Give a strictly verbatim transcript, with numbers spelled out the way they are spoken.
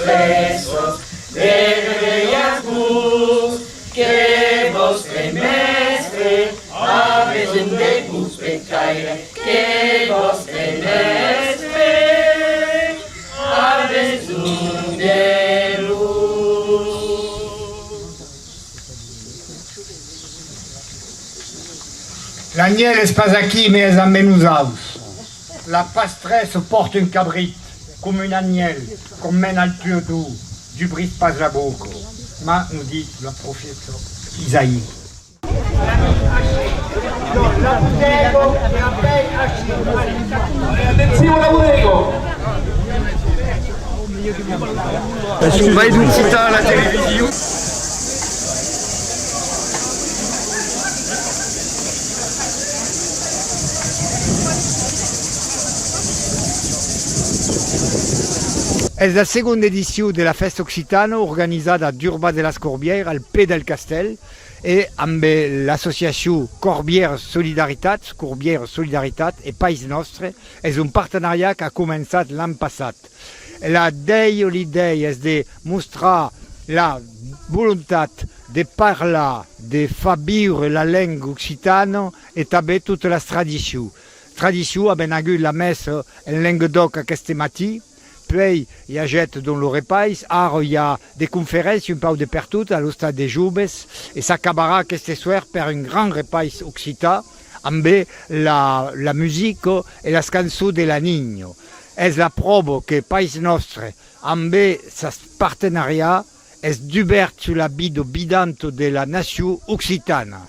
Prèssas, de revelhas-vos, que vòstre mèstre a besonh de vos, pecaire, que vòstre mèstre a besonh de vos. L'anhèl es pas aquí, mès es ambe nosaus. La pastressa pòrta un cabrit, com un anhèl, com mena al tuador, dubritz pas la boca, mas nos ditz la profeta Isaïe. Atencion a la bodega! Vai d'occitan a la television. Es la segonda edicion de la Fèsta Occitana organizada a Durban de las Corbièras, al pè del castèl, e ambe l'associacion Corbièras Solidaritat, Corbièras Solidaritat e País Nòstre, es un partenariat qu'a començat l'an passat. La dèi, l'idèia es de mostrar la volontat de parlar, de far viure la lenga occitana e tanben totas las tradicions. Tradicions, avèm agut la messa en lenga d'òc aqueste matin, puèi i agèt donc lo repais, ara i a de conferéncias un pauc de pertot a l'Ostal de Joves e s'acabarà aqueste soèr per un grand repais occitan ambe la, la musica e las cançons de la Niña. Es la pròva que País Nòstre, ambe sas partenariats, es dubèrt sus la vida vidanta de la nacion occitana.